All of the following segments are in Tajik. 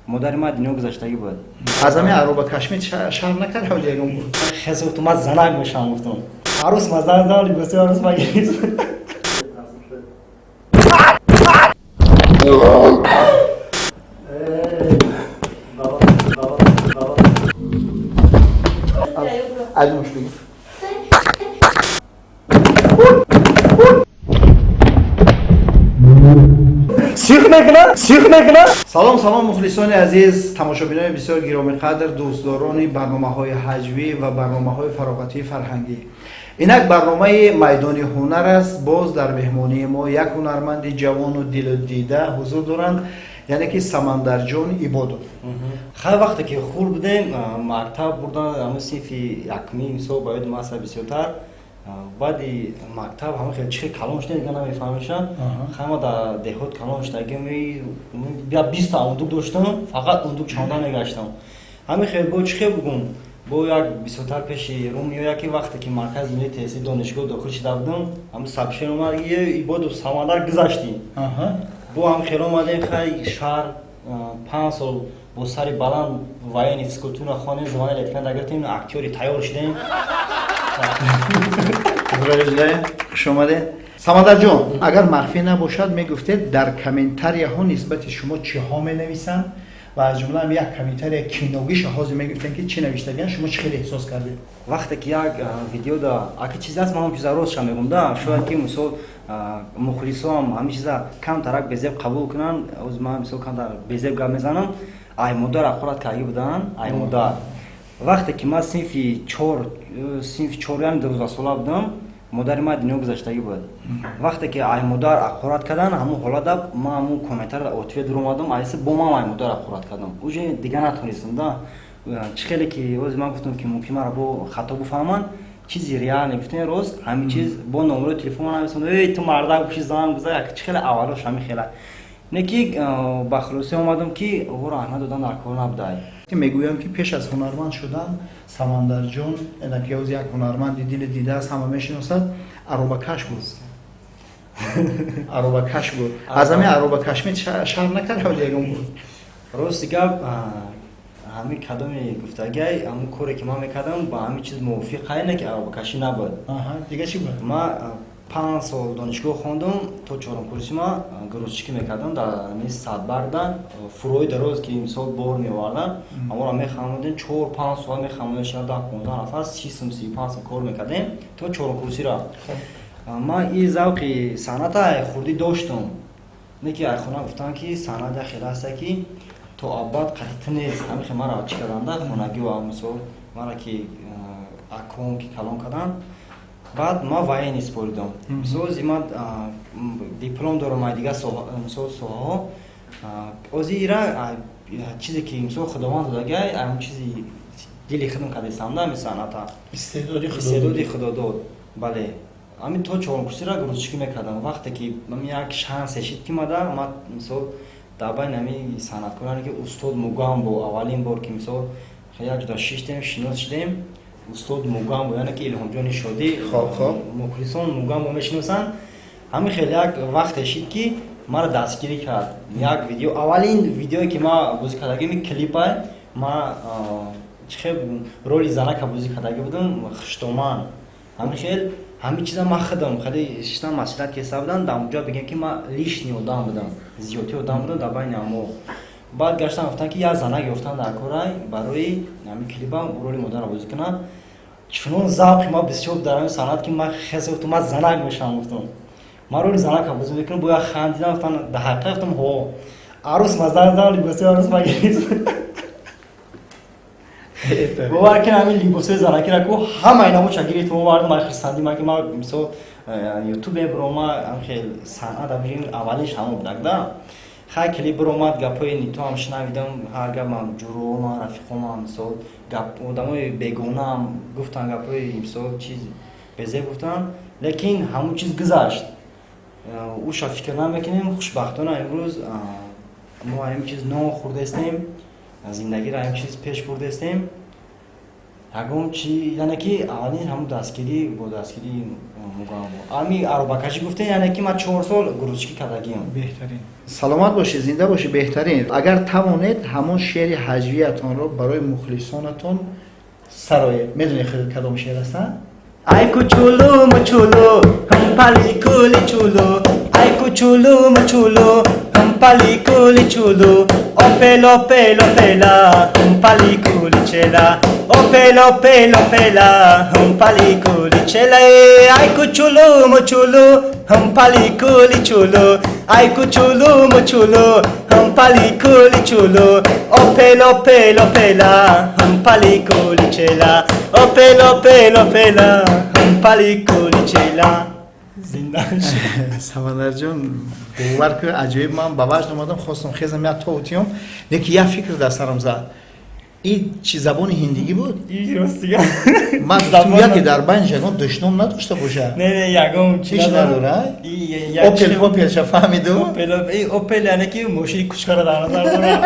Модари ман дунё гузаштагӣ буд. Аз ҳамин аробакашмит шарм накард ягон буд? Хес гуфтум, ман занак мешавам, гуфтум. Арӯс ма занг зад, либоси арӯс ма гирифт. Айдумаш бигир. Сих мекуна, сих мекуна. Салом, салом, мухлисони азиз, тамошобинони бисёр гиромиқадр, дӯстдорони барномаҳои ҳаҷвӣ ва барномаҳои фароғатии фарҳангӣ. Инак барномаи «Майдони ҳунар» аст. Боз дар меҳмонии мо як ҳунарманди ҷавону дилу дида ҳузур доранд, яъне ки Самандарҷон Ибодов. Хай, вақте ки хурд будем, мактаб бурдан, ҳамн синфи якумӣ, мисол, ба ёди ман бисёртар, баъди мактаб ҳама хел чихел калон шудем, дига намефаҳмишам. Хай, ма дар деҳот калон шудагим, 20-та ундук доштам, фақат ундук чонда мегаштам. Ҳамин хел бо чӣ хел бугум, бо як бисёртар пеши рӯ меояд, ки вақте ки Маркази миллии тести донишгоҳ дохил шуда будам, ҳамн сабшен омад: «Ибодов Самандар, гузаштӣ». Бо ҳам хел омадем, хай, шаҳр, 5 сол бо сари баланд военный физкультура хонем, звание лейтенант гирифтем, актёри тайёр шудем. Хуш омадед, Самандарҷон. Агар махфӣ набошад, мегуфтед, дар комментарияҳо нисбати шумо чиҳо менависанд ва аз ҷумла як комментария киногиша ҳозир мегуфтем, ки чӣ навиштагиан, шумо чӣ хеле эҳсос кардед? Вақте ки як видеода аки чизе аст, ман ҳам чиза ростша мегӯм да, шояд ки, мисол, мухлисоам ҳамин чиза камтарак безеб қабул кунанд. Оз ман, мисол, камтар безеб гап мезанам. Ай модар ақорат карги буданд, ай модар. Вақте ки ман синфи 4, синфи 4, яъне 12-сола будам, модари ман дунё гузаштагӣ буд. Вақте ки ай модар ақорат кардан, ҳамун ҳолата ман ҳамун комментар ответ дуромадам, айса бо ман ай модар ақорат кардам, уже дига натонистам да. Чӣ хеле ки ози ман гуфтам, ки мумкин маро бо хато буфаҳманд, чизи реально гуфтем, рост ҳамин чиз бо номерои телефон нависанд: «Эй, ту мардак боши, занг бизан». Як чӣ хеле аввалош ҳамин хела не, ки ба хулоса омадам, ки ӯро аҳамият додан дар кор набудай. Мегӯянд, ки пеш аз ҳунарманд шудан Самандарҷон, ки ҳозир як ҳунарманди дили дидааст, ҳама мешиносад, аробакаш буд, аробакаш буд. Аз ҳамин аробакашмит шарм накард ягон буд? Рости гап, ҳамин кадоми гуфтагиай, ҳамун коре ки ман мекардам, ба ҳамин чиз мувофиқ не, ки аробакашӣ набуд. Дига чӣ буд? Ман 5 сол донишгоҳ хондум, то чорум курси ма грузчикӣ мекардам дар ҳамин Садбарда, фурои дароз, ки мисол бор меовардан, ҳамонро мехамодем, 4-5 соат мехамодем, шояд 10-15 нафар, 30 сум, 35 сум кор мекардем то чорум курсиро. Ман и завқи санъата хурдӣ доштум, не ки айхона гуфтам, ки санъат як хел аста, ки то абад қатъи нест. Ҳамин хел маро чӣ карданда хонагива, мисол, мара ки аком ки калон карданд, баъд ман военный споридам. Мисол, ози ман диплом дорам, ай дигар мисол соҳаҳо. Ози ира чизе ки, мисол, Худованд додагай, ҳамн чизи дили худам кардесам да, ҳамин санъата. Истеъдоди. Худодод, бале. Ҳамин то чорум курсира грузчикӣ мекардам. Вақте ки як шансе шид, ки мада ман, мисол, дар байни ҳамин санъаткоране, ки устод Мугамбо, аввалин бор ки, мисол, як ҷуда шиштем, шинос шудем, устод Мугамбо, яъне ки Илҳомҷони Шодӣ, мухлисон Мугамбо мешиносанд. Ҳамин хел як вақте шид, ки маро дастгирӣ кард. Як видео, аввалин видеое ки ман бозӣ кардагим, клипай, ма чӣ хел роли занака бозӣ кардагӣ будам, хуштоман. Ҳамин хел ҳамин чиза ман худам хеле шиштам, маслиҳат кеса будам. Дар онҷо бигем, ки ман лишний одам будам, зиёдтӣ одам будам дар байни ҳамо. Баъд гаштан, гуфтанд, ки як занак ёфтан дар корай барои ҳамин клипам роли модарро бозӣ кунад. Чунон завқи ман бисёр дар ҳамин санъат, ки ман хес гуфтам, ман занак мешавам, гуфтам, ман роли занака бозӣ мекунам. Бо як хандидам, гуфтам: «Дар ҳақиқат?» Гуфтам: «Ҳо». Арӯс ма занг зад, либоси арӯс ма гирифт. Бовар кун, ҳамин либосои занакира ку ҳамаи намоча гирифт, овардам. Ай хурсандӣ ман, ки ман, мисол, ютубе бирома, хел санъат аввалиш ҳамон будак да. Хай, клип биромад, гапҳои нито ҳам шунавидам, ҳар гап ман ҷурома, рафиқомам, мисол, гап одамои бегонаам гуфтан, гапҳои, мисол, чиз безеб гуфтан, лекин ҳамон чиз гузашт, уша фикр намекунем. Хушбахтона, имрӯз мо ҳамин чиз нон хӯрдаистем, зиндагиро ҳамин чиз пеш бурдаистем. Ягон чи, яъне ки аввалин ҳамун дастгирӣ бо дастгирии Мугамбо. Ами аробакашӣ гуфтем, яъне ки ман 4 сол грузчикӣ кардагиам. Беҳтарин, саломат бошед, зинда бошед, беҳтарин. Агар тавонед, ҳамон шеъри ҳаҷвиятонро барои мухлисонатон сароед. Медонед худ кадом шеър аст? Ай кучулу мучулу, ҳампали кули чулу, ай кучулу мучулу, ҳампали кули чулу, опел опел опела, ҳампали кули чела, опел опел опела, ҳампали кули чела. Ай кучулу мучулу, ҳампали кули чулу, ай кучулу мучулу, ҳампали кули чулу, опел опел опела, ҳампали кули чела, опел опел опела, ҳампали кули чела. Зинда. Самандарҷон, бовар кун, аҷоиб. Ман ба ваҷд омадам, хостам хезам, як то утиём, лекин як фикр дар сарам зад: и чи забони ҳиндигӣ буд? Ман гуфтам, яке дар байниш ягон душном надошта боша. Не, не, ягон. Ҳеч надора. Опел попелша фаҳмиду. Опел яъне ки мошини кучкара дар назар дора.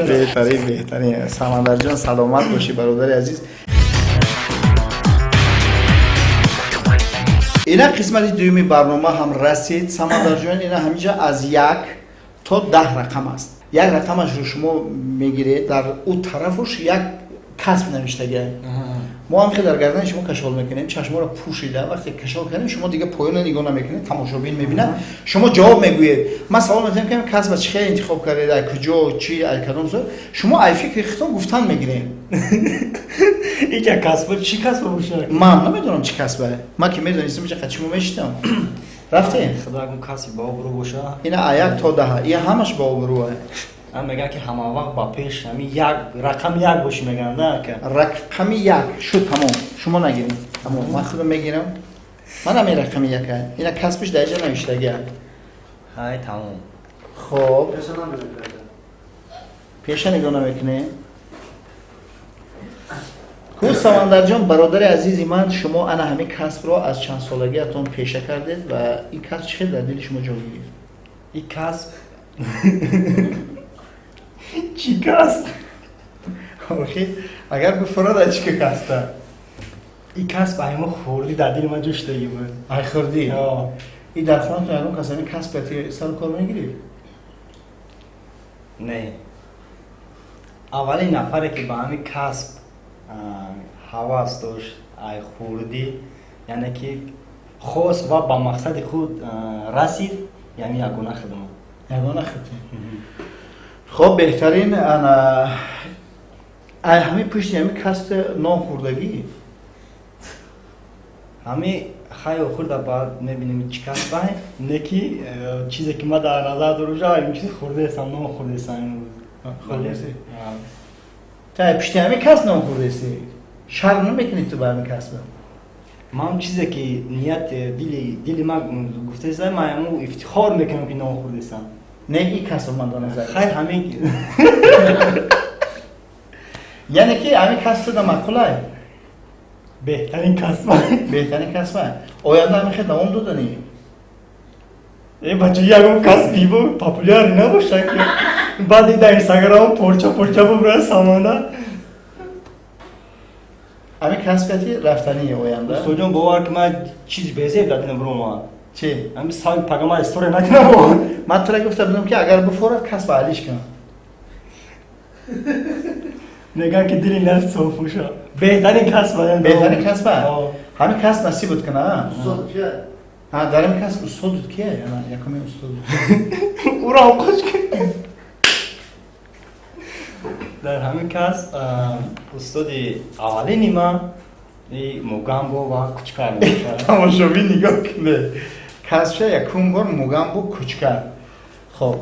Беҳтарин, беҳтарин. Самандарҷон, саломат бошӣ, бародари азиз. Ина қисмати дуюми барнома ҳам расид, Самандарҷон. Ина ҳаминҷа аз 1 то 10 рақам аст. Як рақамашро шумо мегиред, дар ӯ тарафуш як касб навиштагиа. Мо ҳам хел дар гардани шумо кашол мекунем, чашморо пӯшида. Вақте кашол кардем, шумо дига поёна нигоҳ намекунед, тамошобин мебинад, шумо ҷавоб мегӯед. Ман савол метавонам, ки касба чӣ хел интихоб кардед, ай куҷо, чи, ай кадом сол. Шумо ай фикри худтон гуфтан мегирем. Ика касба чӣ касба бошад? Ман намедонам чӣ касба. Ман ки медонистам, иҷа қачимо мешитам. Рафтем. Худо, ягон касби ба обрӯ боша. Ина а 1 то 10, ия ҳамаш ба обрӯа. Ман мегӯям, ки ҳама вақт ба пеш, ҳами як рақами як бошӣ мегӯям да, ака. Рақами як шуд, тамом. Шумо нагирем, тамом, ман худам мегирам. Ман ҳамин рақами яка. Ина касбиш дар иҷа навиштагиа. Ҳай, тамом. Хоб, пеша нигоҳ намекунем ку. Самандарҷон, бародари азизи ман, шумо ана ҳамин касбро аз чанд солагиатон пеша кардед ва ин касб чӣ хел дар дили шумо ҷой гирифт? Ин касб чӣ касб? Охи, агар бифурад, ай чӣ ки касба? Ин касб аймо хурдӣ дар дили ман ҷо шудагӣ буд. Ай хурдӣ? И дар хонатон ягон кас ҳамин касб сару кор мегирифт? Не, аввалин нафаре, ки ба ҳамин касб ҳавас дошт ай хурдӣ, яъне ки хост ва ба мақсади худ расид, яъне ягона хидмат. Ягона хидмат. Хоб, беҳтарин. Ана ай ҳамин пушти ҳамин касб нон хӯрдагӣ? Ҳами хай, охирда баъд мебинем чӣ касб ай. Не ки чизе ки ман дар назар дорам, ин чиз хӯрдаестам, нон хӯрдаестам имрӯз. Хӯрдаестӣ? Та пушти ҳамин касб нон хӯрдаестӣ, шарм намекунӣ ту ба ҳамин касба? Ман чизе ки ният дили ман гуфтаестам, ман ҳамун ифтихор мекунам, ки нон хӯрдаестам. Не, ин касб ман дар назар. Хай, ҳамин. Яъне ки ҳамин касб туда маъқулай? Беҳтарин касб. Беҳтарин касба. Оянда ҳамин хел давом доданӣ? Э, бача, ягон касби бо популярный набошад, ки баъд дар Инстаграм порча порча бубра самона. Ҳамин касбияти рафтании оянда? Устоҷон, бовар ки ман чиз безеб дар дилам ромад. Чи? Ҳамин сави пагама история накунам. Ман тура гуфта будам, ки агар бифорад, касба алиш кун. Мегӯям, ки дили нафс соф боша, беҳтарин касб. Беҳтарин касба. Ҳамин касб насиб буд кана. Дар ҳамин касб устод буд ки якуми устод буд? Уро ҳам қоч. Дар ҳамин касб устоди аввалини ман и Мугамбо ва Кучкар мебошад. Тамошобин, нигоҳ кунед, касбша якум бор Мугамбо, Кучкар. Хоб,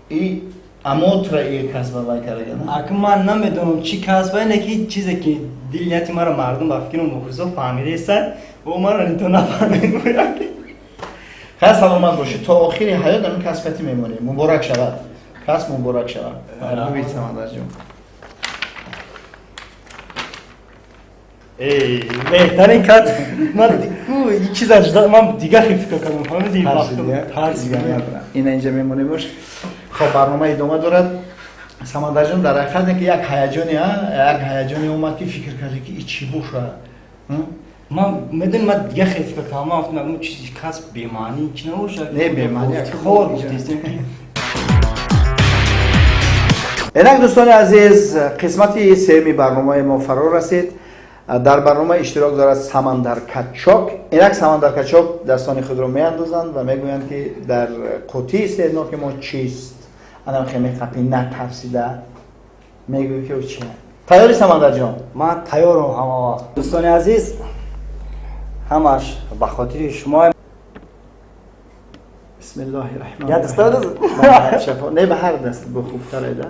и амотра и касба вай кардагана? Ака, ман намедонам чӣ касба, ине ки чизе ки дили нияти маро мардум, ба фикрам, мухлисо фаҳмидаестанд, о маро нито нафаҳмид. Хай, саломат бошед, то охири ҳаёт ҳамин касбияти мемонем. Муборак шавад, касб муборак шавад. Бубид, Самандарҷон. Беҳтарин касб. Ман чиза, ман дигар хел фикр кардам, фаҳмидӣ? Ина инҷа мемонем бош. Хоб, барнома идома дорад. Самандарҷон, дар ҳақиқат не ки як ҳаяҷоне, як ҳаяҷоне омад, ки фикр кардӣ, ки и чӣ боша? Ман медонӣ, ман дига хел фикр кардам. Ман гуфтам, ягон чизи касб бемаънӣ чӣ набошад. Не, бемаънӣ. Ифтихор гуфтестем ки. Инак, дӯстони азиз, қисмати сеюми барномаи мо фаро расид. Дар барнома иштирок дорад Самандар Качок. Инак, Самандар Качок дастони худро меандозанд ва мегӯянд, ки дар қутии серноки мо чист. Анам хе меқапӣ, натарсида мегӯӣ, ки чи. Тайёри, Самандарҷон? Ман тайёрам ҳама вақт. Дӯстони азиз, ҳамаш ба хотири шумо. Бисмиллоҳи раҳмон. Я даста даз? Не, ба ҳар даст бо хубтар эда.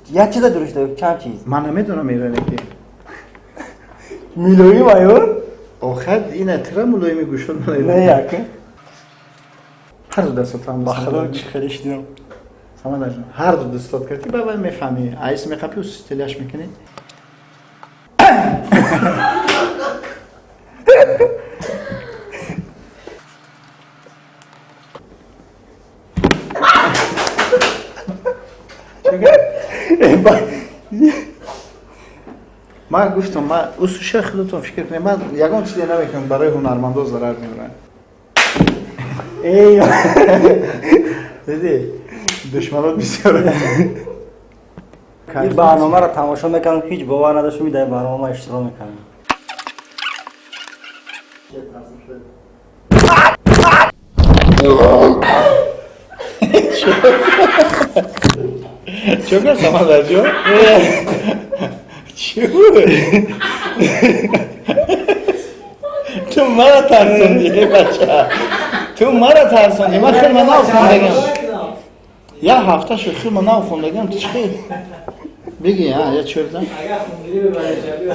Як чиза дурушта, чанд чиз? Ман намедонам, иране ки. Милоим аё? Охир ина тира мулоими гӯшод. Не, як. Ҳар ду дастотам. Ба худо, чӣ хеле шидам. Самандарҷон, ҳар ду дастот кардӣ, ба вай мефаҳмӣ. Айс меқапӣ, стиляш мекунӣ. Ман гуфтам, ман усуша, худатон фикр кунед, ман ягон чизе намекунам, барои ҳунармандо зарар меорам. Диди, душманот бисёр. Ин барномаро тамошо мекардам, ҳеҷ бовар надоштам, дар барнома иштирок мекардам. Чӣ кар, Самандарҷон? Чӣ буд? Ту мара тарсонди, э бача, ту мара тарсонди. Ман хеле нав хондагам, як ҳафта шуд, хеле нав хондагам. Ту чӣ хел бигӣ? Я чӯрдам. Агар хунгирӣ бибарӣ, шаби.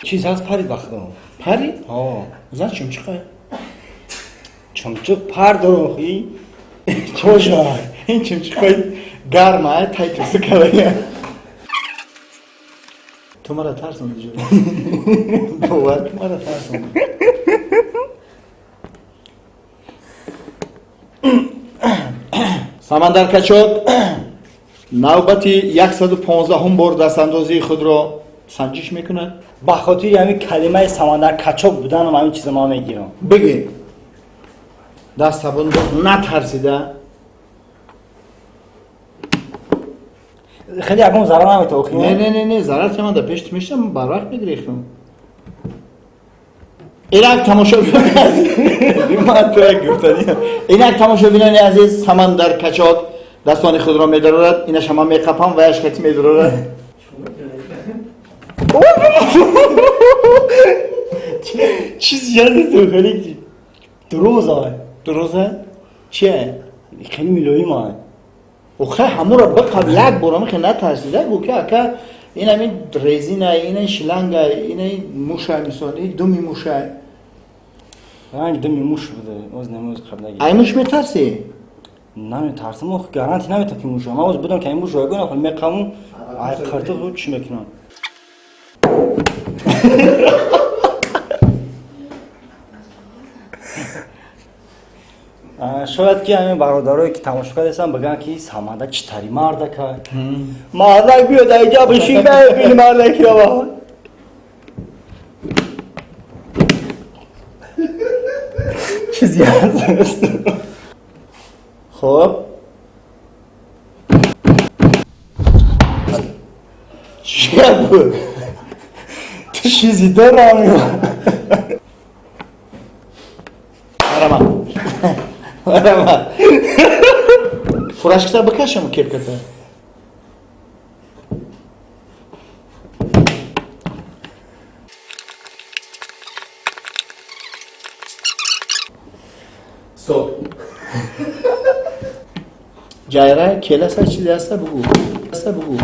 Чиз ҳаст, парид, ба худо. Пари? Ҳо. Зан чумчиқай. Чумчуқ пар дорам, хи кожа. Ин чумчиқои гарма тай туси кардая. Ту мара тарсонди, ҷура, бовар, ту мара тарсонди. Самандар Качок навбати 115-ум бор дастандозии худро санҷиш мекунад. Ба хотири ҳамин калимаи Самандар Качок буданам ҳамин чиза ман мегирам. Бигӣ, дастабондо, натарсида. Хеле ягон зарар намета охи? Не, не, не, не, зарар тема да пеш мешам, барвақт мегирехтам. Инак, тамошобинони азиз, ман тура гуфтани. Инак, тамошобинони азиз, Самандар Качок дастони худро медарорад, инаш ҳама меқапам ва яшкати медарорад. Чизи ҳаст, хеле дурӯза. Дурӯза? Чие? Хеле милоима. Охе, ҳамуро биқаб, як бор ҳамихе натарсида, гӯ ки ака, ин ҳамин резина, ин шланга, ин муша, мисол, ин думи муша. Ранг думи муш буда, оз намоз қаблаги. Ай муш метарсӣ? Наметарсам, ох, гарантия намета ки муша. Ман оз будам ки ай муш ягон охир меқамум, ай қиртиқ чӣ мекунам. Шояд ки ҳамин бародарое ки тамошо кардастанд, бигӯянд ки Саманда чӣ тари мардака, мардак биёд айҷа бишин, бибини мардакиро. Чизи ҳаст. Хоб, чия буд? Чизи дорам. Марама, марама, фуражката бикашам, кепката. Стоп. Ҷайра келаса, чизе ҳаста, бугӯ, ҳаста, бугӯ.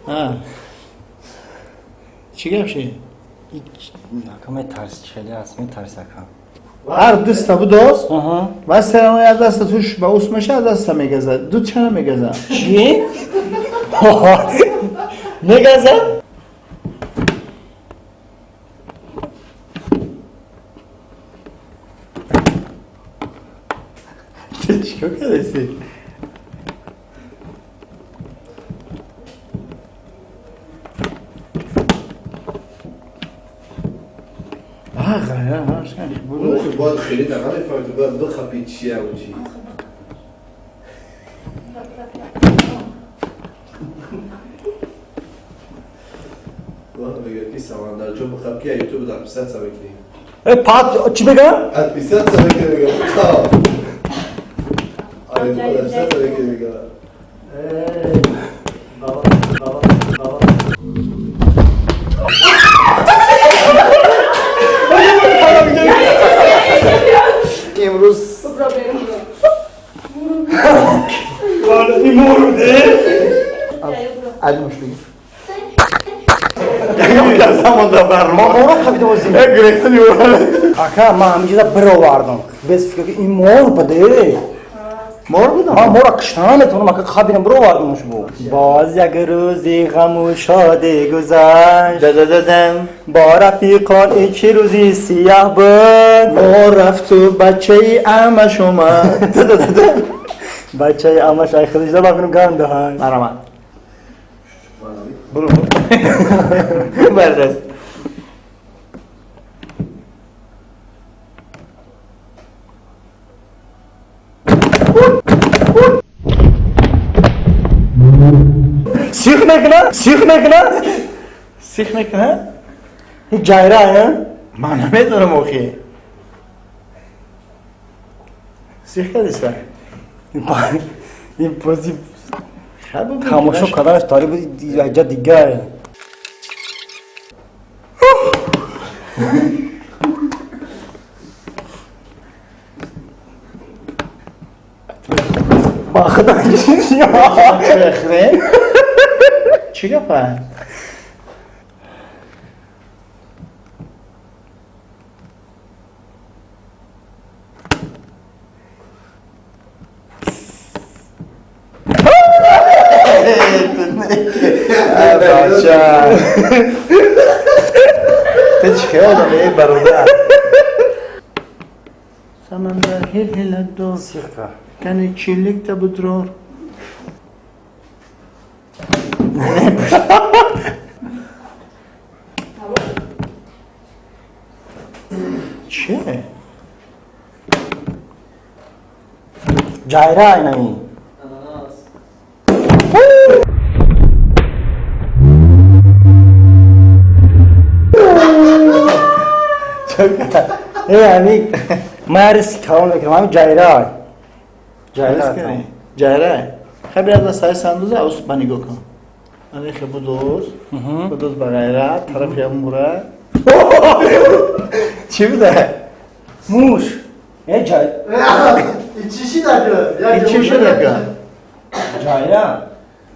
А. Чӣ гап ши? Ака, метарси, хеле ҳаст, метарси, ака. Ҳар даста будоз Аҳа. ва серано як даста туш ба ус меша, даста мегазад, ду чана мегазад. Чӣ? Мегаза? Ту чикор кардасӣ? باید خیلی دقیقا نفهمید باید بخپی چیه و چی. باید بگه که سمندر جا بخپ که یوتیوب در 500 سا بکنیم. پات چی بگم؟ از 500 سا بکنیم بگم. آره در 500 سا بکنیم بگم. بابا بابا بابا امروز Ака, ман ҳамин чиза бировардам. Без фикр ки ин мор буде. Мор будам? Ман мора кишта наметавонам, ака қабинам бировардам шумо. Боз як рӯзи ғаму шодӣ гузашт. Да-да-да-дам. Бо рафиқон ин чӣ рӯзи сияҳ буд. Мор рафту бачаи амаш омад. Да-да-да-дам. Бачаи амаш ай худиш да бафинам гандаҳай. Марамад. Буру. Бардаст. Сих мекуна? Сих мекуна? Сих мекуна? Ин ҷайра, а? Ман намедонам охи. Сих кардиса? Ин бози тамошо карданаш таърих буд, аҷа дигар. Ба худо Чӣ гапа? Бача. Ту чӣ хел одами, бародар? Самандар ҳил-ҳиладор. Сих кар. Кани чиликта будрор. Че? Ҷайра айнами. Э, ами ман риски калон мекунам, ами ҷайра. Ҷайра. Ҷайра. Хай бирад сари сандуза, ус ба нигоҳ кун. Ани хе будоз, будоз ба ғайрат, тарафи амура. Чӣ буда? Муш. Э, ҷай. Чӣ шидака? Чӣ шидака? Ҷайра.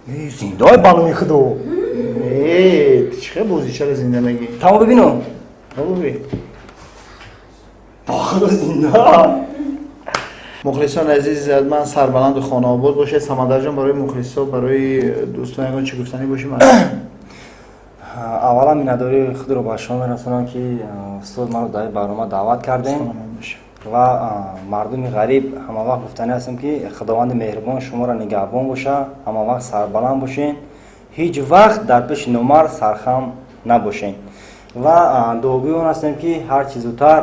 Э, зиндаи ба номи худо. Э, ту чӣ хел бозичаро зинда мегӣ? Тамом бибинам. Тамом бибин. Ба худо зинда. Мухлисони азиз, ман сарбаланду хонаобод бошед. Самандарҷон, барои мухлисо, барои дӯстон ягон чӣ гуфтанӣ бошӣ? Аввалан миннатдории худро ба шумо мерасонам, ки устод маро дар ин барнома даъват кардем ва мардуми ғариб ҳамавақт гуфтанӣ ҳастем, ки худованди меҳрубон шуморо нигаҳбон боша, ҳамавақт сарбаланд бошед, ҳеҷ вақт дар пеши номард сархам набошед ва дуогӯи он ҳастем, ки ҳар чӣ зудтар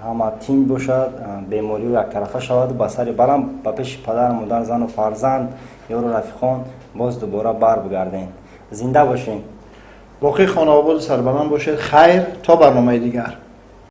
ҳама тинҷ бошад, бемориҳо яктарафа шаваду ба сари баланд ба пеши падару модар, зану фарзанд, ёру рафиқон боз дубора бар бигардем. Зинда бошед. Боқӣ хонаободу сарбаланд бошед. Хайр, то барномаи дигар.